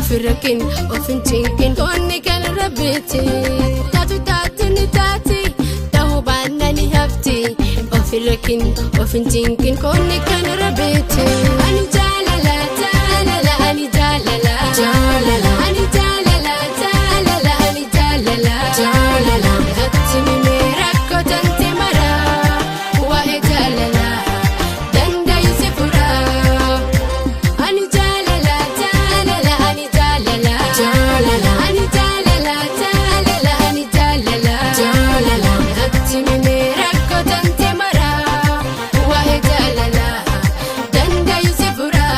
Ofirrakin ofin cinqin konni kan rabbiiti. Taatu taatu ni taati ta'uu baannaan ni hafti. Ofirrakin ofin cinqin konni kan rabbiiti. Ani jaalala jaalala ani jaalala jaalala ani jaalala jaalala ani jaalala jaalala. Natti mimee rakkoo tante maraa waa'ee jaalala dandayu si furaa. Ani jaalala jaalala ani jaalala jaalala ani jaalala jaalala ani jaalala jaalala. Natti mimee rakkoo tante maraa waa'ee jaalala dandayu si furaa.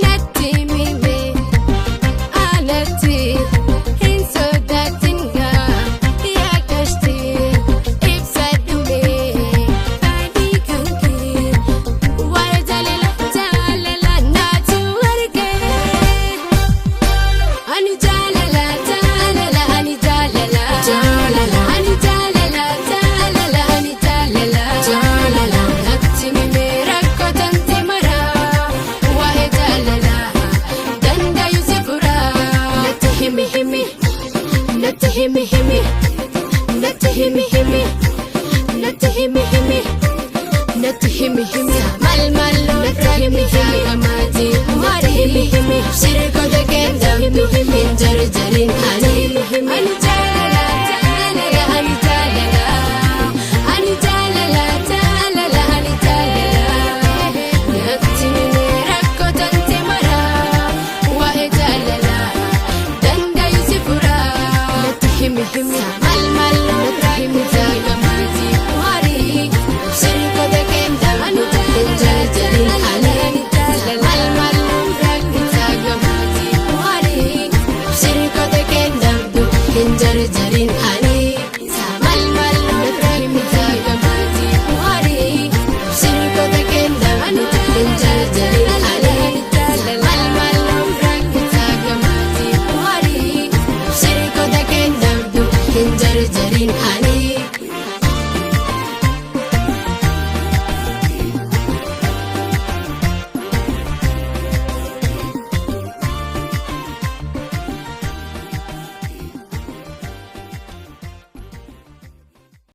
Natti mimee anatti hin sodaatin gaa yaa kashti ibsa dhumee fadhii kan kee waa'ee jaalala jaalala naatu argee. Ani jaalala jaalala ani jaalala jaalala ani jaalala jaalala ani jaalala jaalala. Natti mimee rakkoo tante maraa waa'ee jaalala dandayu si furaa. Natti himi himi natti himi himi natti himi himi natti himi himi natti himi himi maal maal natti himi himi natti himi himi shirkoota keessa himi himi.